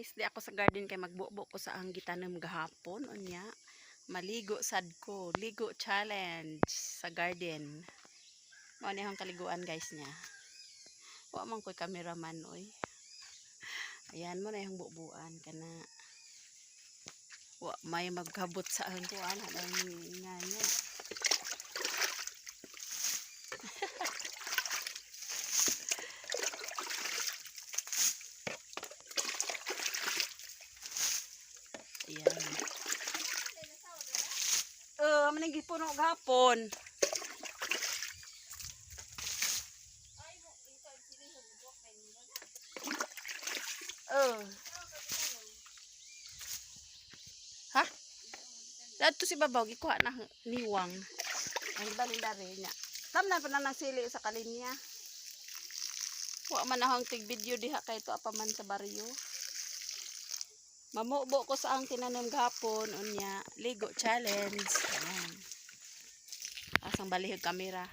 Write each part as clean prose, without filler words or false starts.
Guys, di ako sa garden kay magbubo ko sa ang gitanom gahapon unya. Maligo sad ko, ligo challenge sa garden. Mao ni akong kaliguan, guys, niya. Wa man ko'y cameraman oy. Ayan mo na yung bubuan kana. Wa may maghabot sa ang kuan anang nga niya. Ayan. Oh, man gipuno gahapon. Oh. Ha? Dadto si babaw gikuha na ang niwang. Ang balin dari niya. Tam na pa na sili sa kalinya. Wa man akong tig video diha kay to pa man sa baryo. Mamubo ko sa ang tinanom gahapon unya ligo challenge. Ayan. Asang balihog kamera.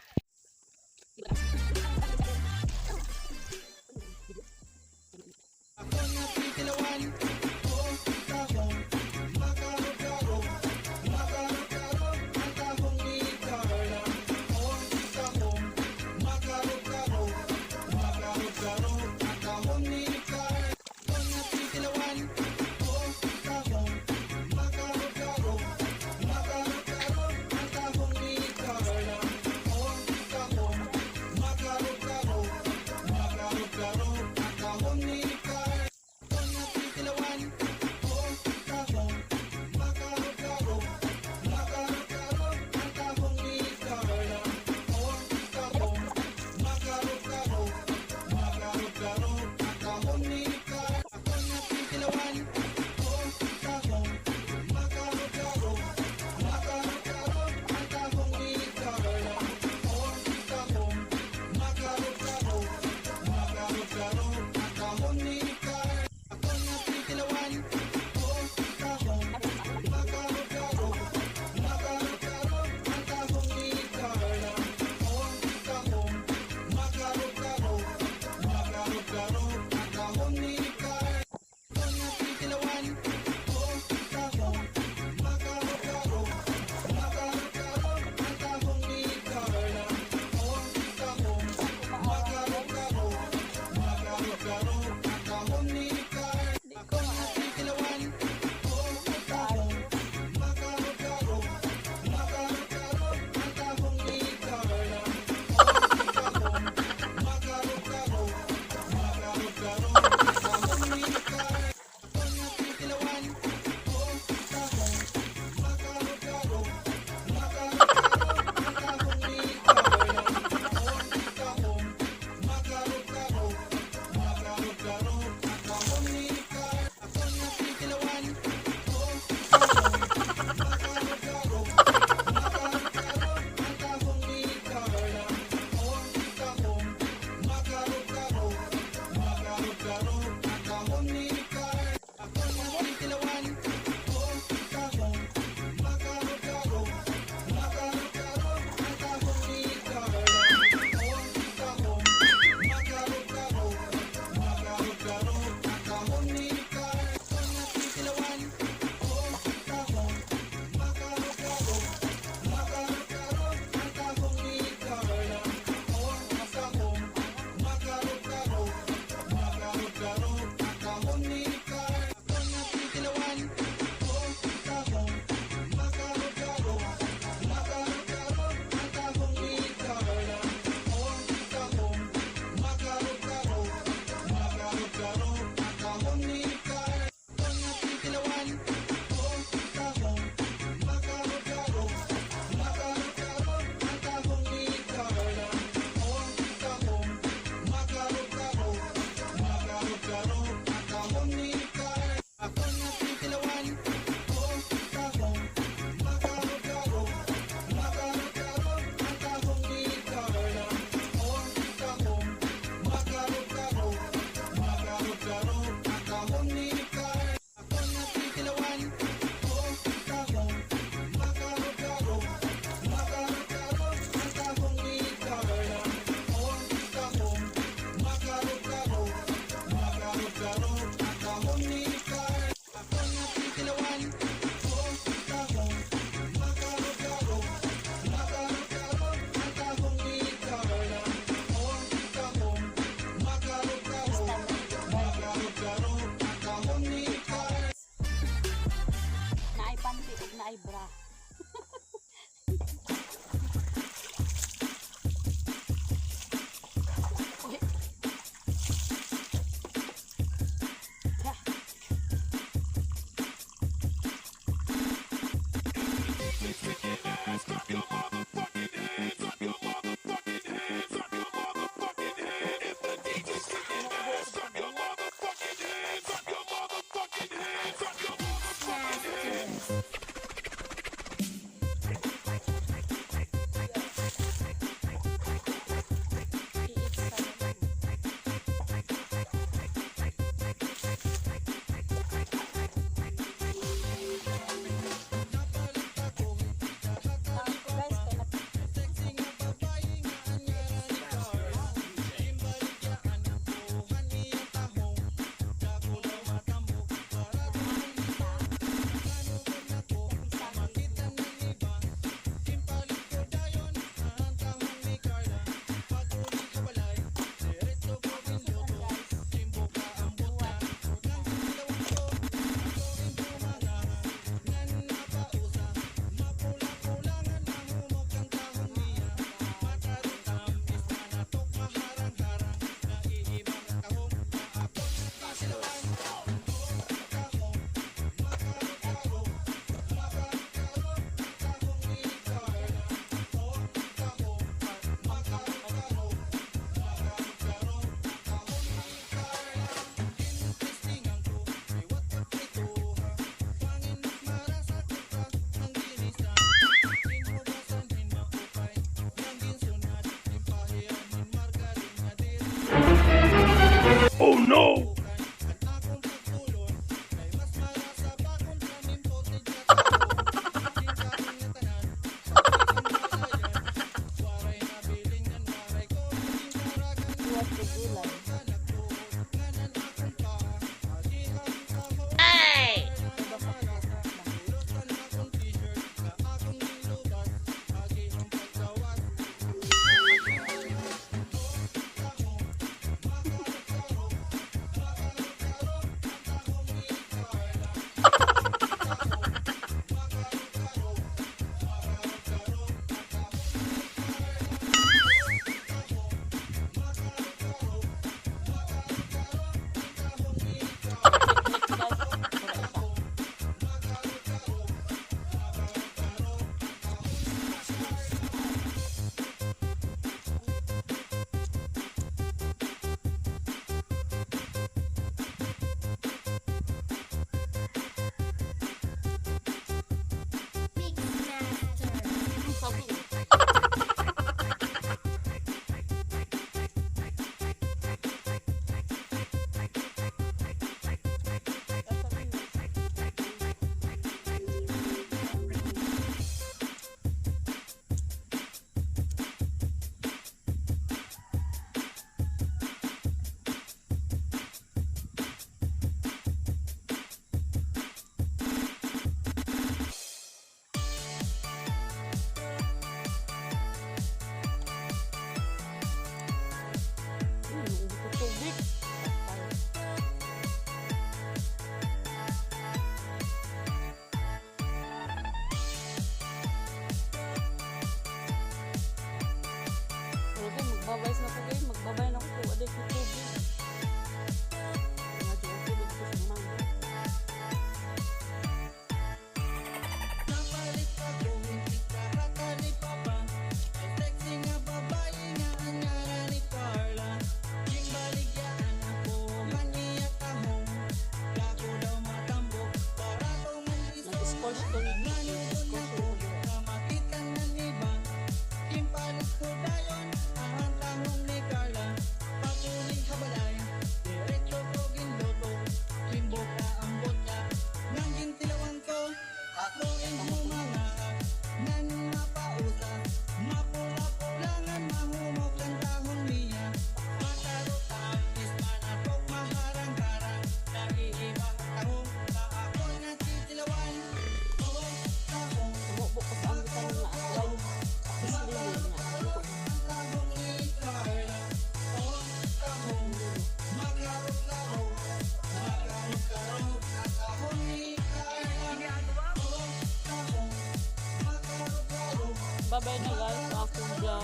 Bye-bye na, guys, sa akong vlog.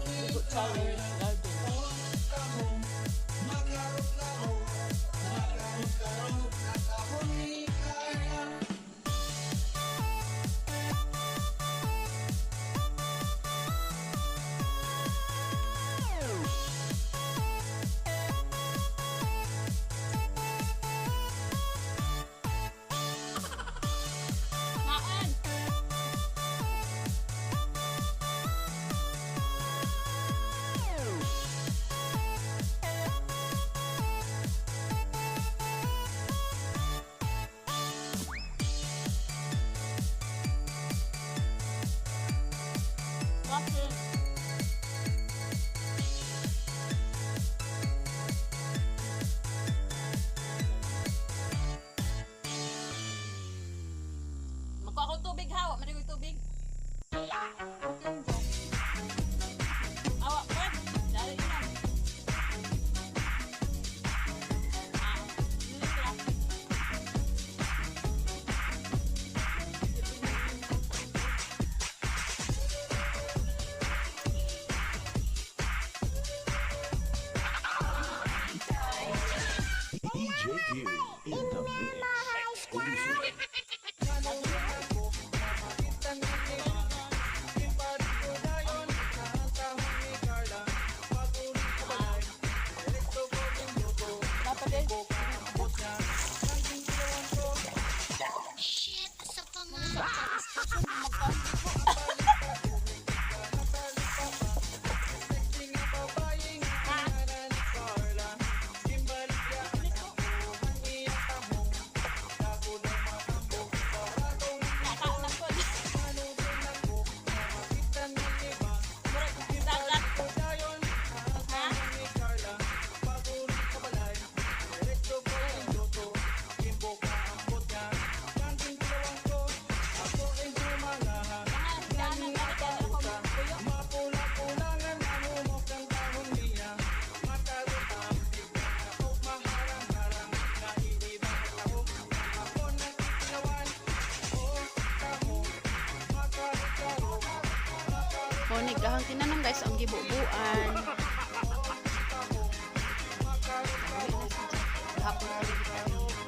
Ligo challenge garden. Naan! Bakit? Magkuha ko tubig ha, wa man ko'y tubig. Awa, pwede. Dali na. Ah, minute lang. DJ Q in the mix. Exclusive. Dapat eh. Shit, asa pa nga? Nakaon na po. Murag, dagat. Ha? Mga daanan, bakit yan ako magpuyo? Mao ahang tinanom, guys, ang gibubuan. Hapon pa rin.